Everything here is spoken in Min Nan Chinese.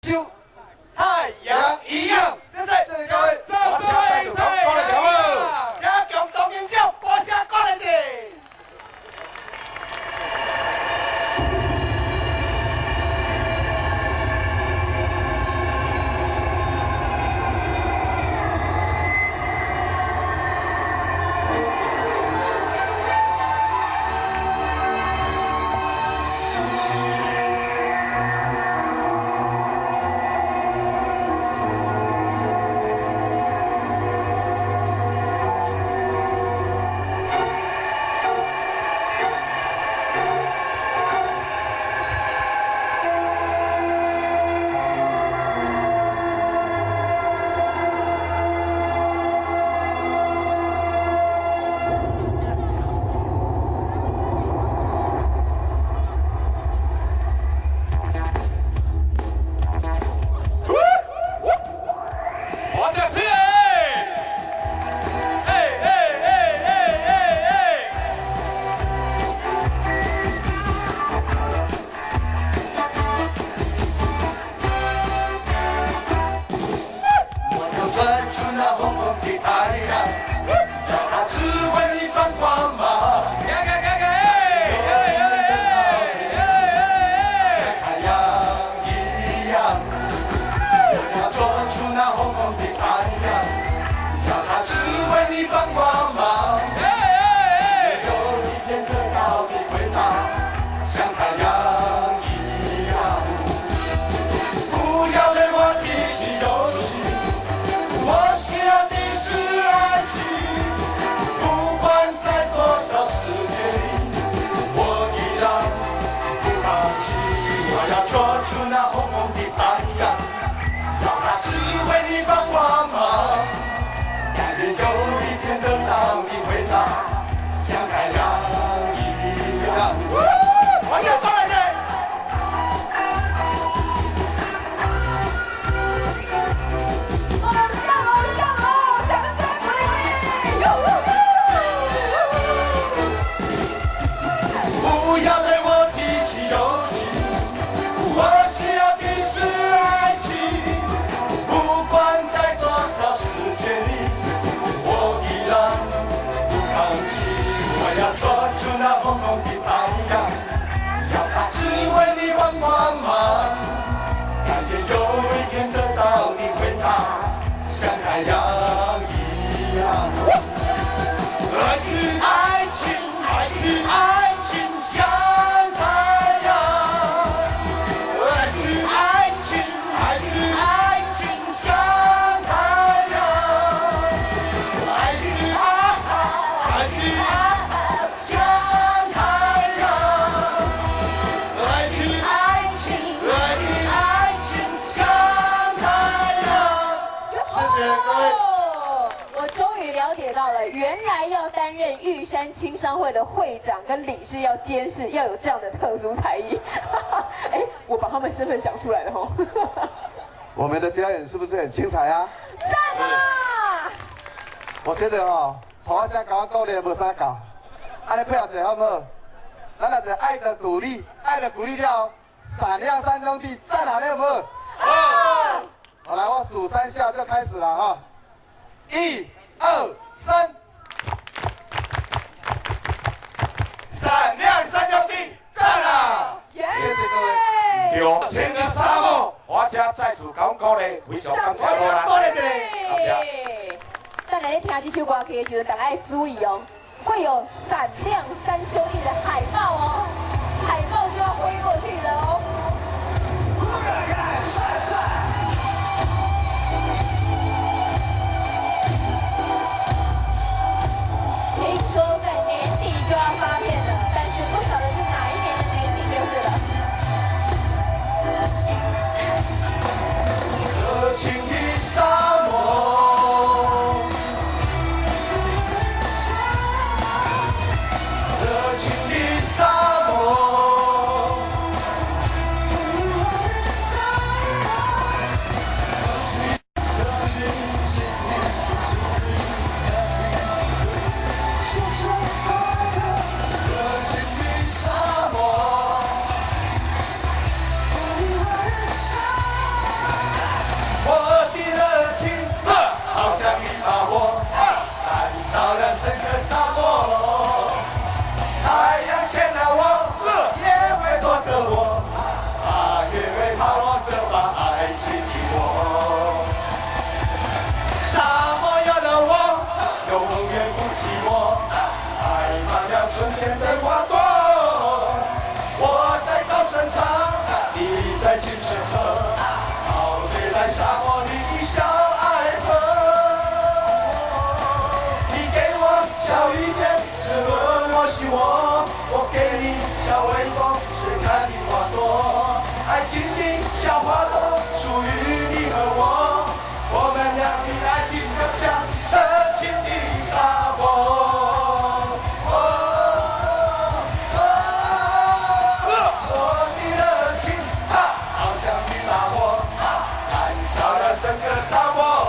像太陽一樣。謝謝，謝謝各位。掌聲歡迎太陽。加強動營銷，大聲鼓勵者。玉山青商會的會長跟理事要監事，要有這樣的特殊才藝。哎，我把他們身份講出來了吼。我們的表演是不是很精彩啊？讚啊！我覺得哦，好聲搞我鼓勵無啥搞，按呢配合一下好不好？咱來一個愛的鼓勵，愛的鼓勵了，閃亮三兄弟站好了無？好。好來，我數三下就開始了哈，一、二、三。閃亮三兄弟，讚啦！謝謝各位。對，前的沙漠，我車再次講鼓勵，非常感謝大家。鼓勵一下，感謝。等下你聽這首歌曲的時候，大家要注意哦，會有閃亮三兄弟的海報哦，海報就要揮過去了哦。聽說在年底就要發片了，但是不曉得是哪一年的年底就是了。熱情的沙漠，熱情的沙漠，整个沙漠。